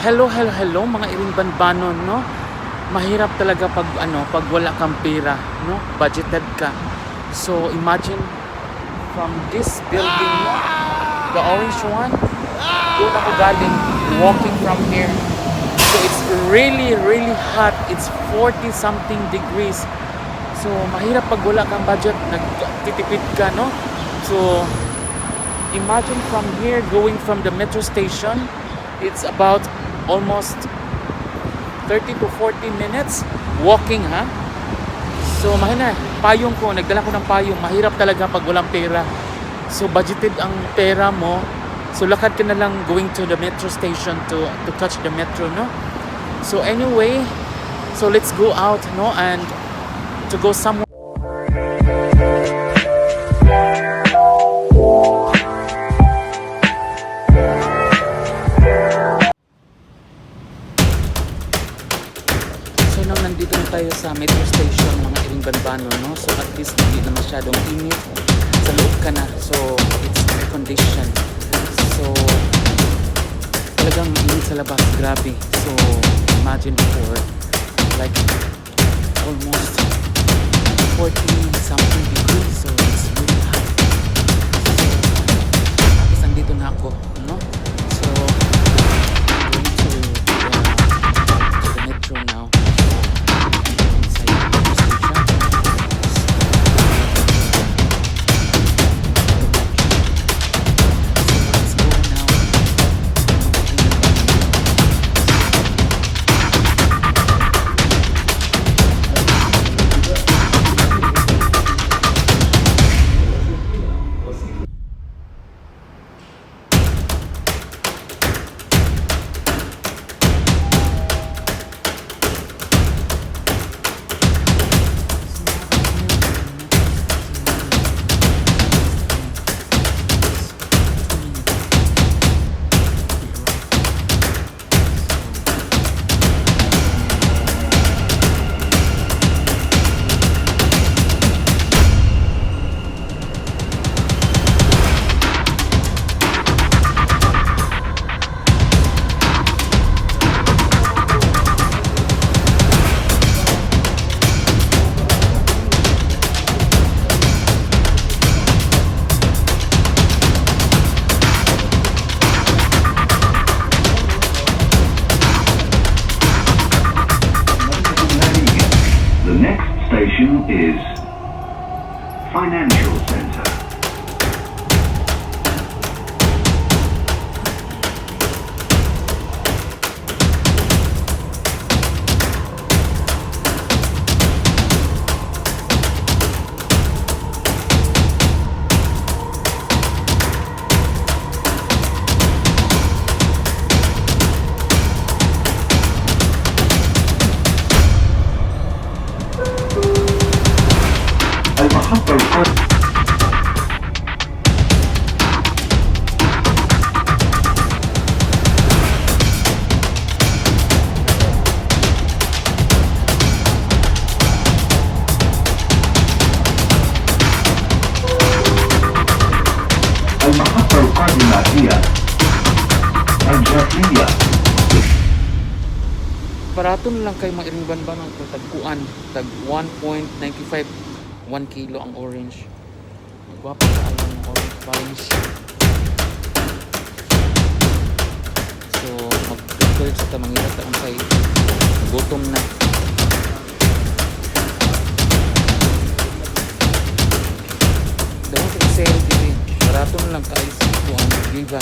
Hello mga IRiNg BAnbanon, no? Mahirap talaga pag wala kang pera, no? Budgeted ka. So imagine from this building, no? The orange one, doon ako galing, walking from here. So it's really hot. It's 40 something degrees. So mahirap pag wala kang budget, nagtitipid ka, no? So imagine from here going from the metro station, it's about almost 30 to 40 minutes walking, ha? So mahina, payong ko, nagdala ko ng payong. Mahirap talaga pag walang pera. So budgeted ang pera mo. So lakad ka na lang going to the metro station to catch the metro, no? So anyway, so let's go out, no? And to go somewhere. So nang nandito na tayo sa metro station, mga IRiNg BAnbanon, no? So at least hindi na masyadong init. Sa loob ka na. So it's air conditioned. So talagang init sa labas, grabe. So imagine before, like almost 40 something degrees. So it's really hot. So tapos nandito na ako, no? So I'm going to the metro now. Inside the metro station. The next station is Financial Center. المحطة القادمة هي الجافية. Barato na lang kay mga IRiNg BAnbanon kung tagkuan, tag 1.95 1 kilo ang orange. Magwapo sa alam ng orange. So mag-encourage sa tamangita taong kay gutom na. Dahil sa sale dito, barato na lang kay sa kuan giva.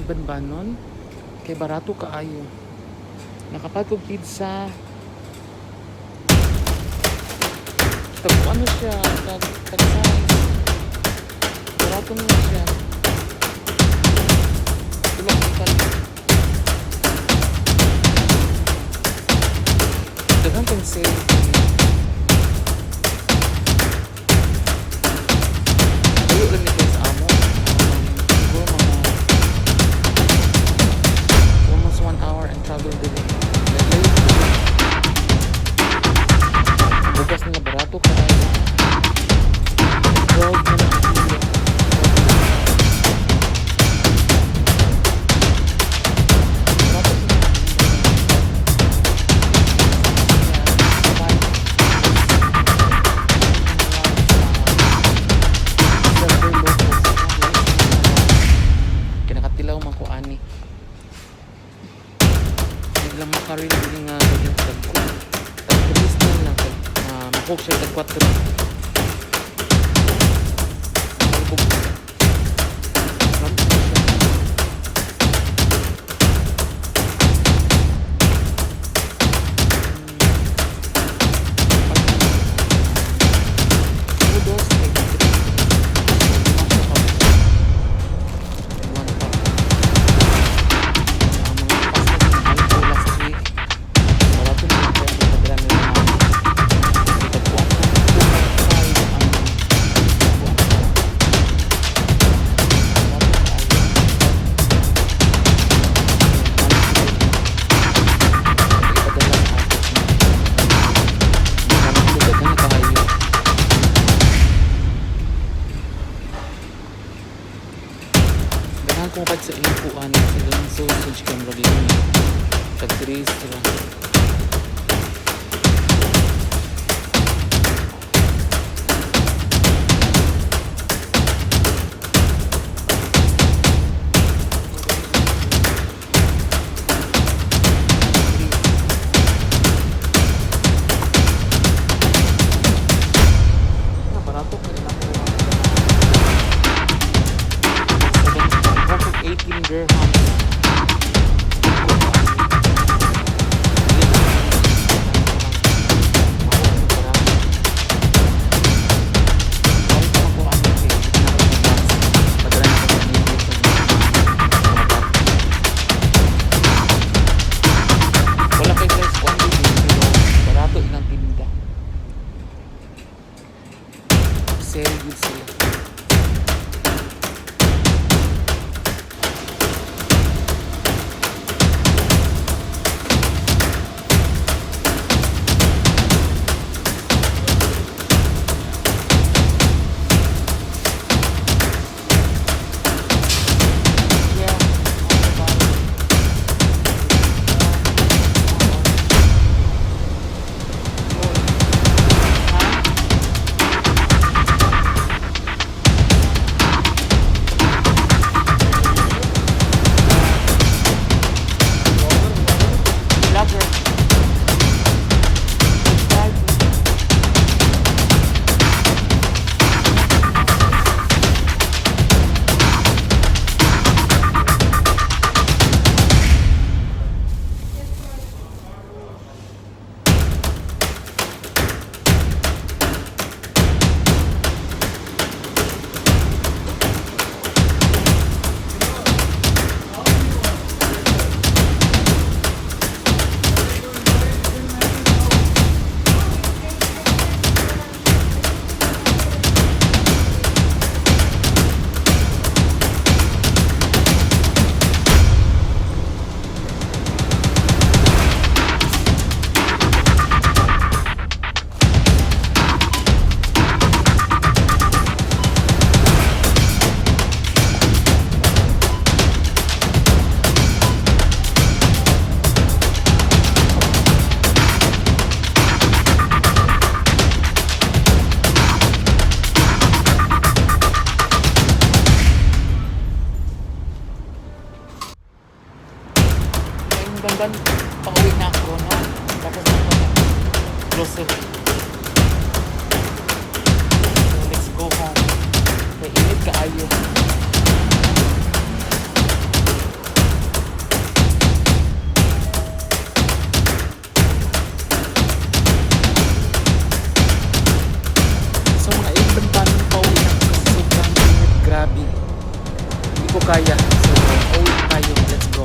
BAnbanon kay barato kaayo. Nakapagkog pizza. Tag ano siya, tag size. Barato ko na siya. Tumakitan. Dagang can say layo lang nito sa amo. Siguro mga almost 1 hour and travel delay. Layo. Bukas nila barato ka. Crowd na nakapili. Kinakatilaw man ko ani. Hindi lang makaril din nga ganyan tagko. Tag-3 na lang. Makok siya tag-4. Kung pag sa inupuan silang sausage camera din tag-3 sila. Barato ka nila po 18 dirhams. Wala kay size quantity pero barato ilang tinda. Sale good sila. Banban, pauwi na ako, no? Tapos na ako na grocery. So, let's go home. Kaya init ka ayo. So, mga ibang paano pauwi na ako kasi sobrang init. Grabe. grabe. Hindi ko kaya. So, uwi tayo. Let's go.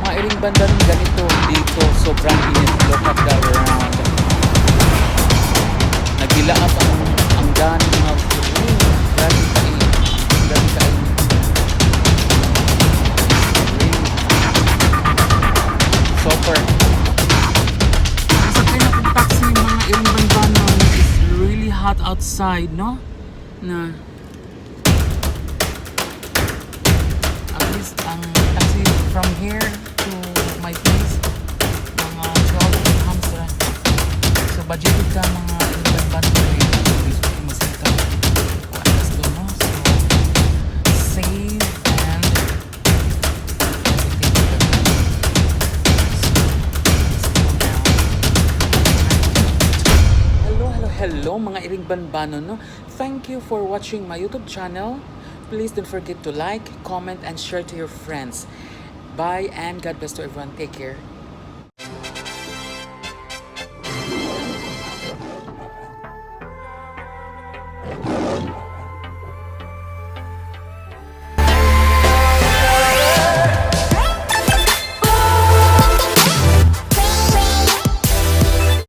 Mga IRiNg BAnbanon ganito dito. Sobrang init. Look at the ground. Nagdiila-Ab ang daan mga rain. Grabe kain. Grabe kain. Rain. Super. Sakay na kong taxi mga IRiNg BAnbanon. It's really hot outside, no? Na at least ang taxi from here to my place mga 12 dirhams ra. So budgeted ka mga IRiNg BAnbanon masita alas doon, no? So save and hello mga IRiNg BAnbanon, no? Thank you for watching my YouTube channel. Please don't forget to like, comment, and share to your friends. Bye and God bless to everyone. Take care.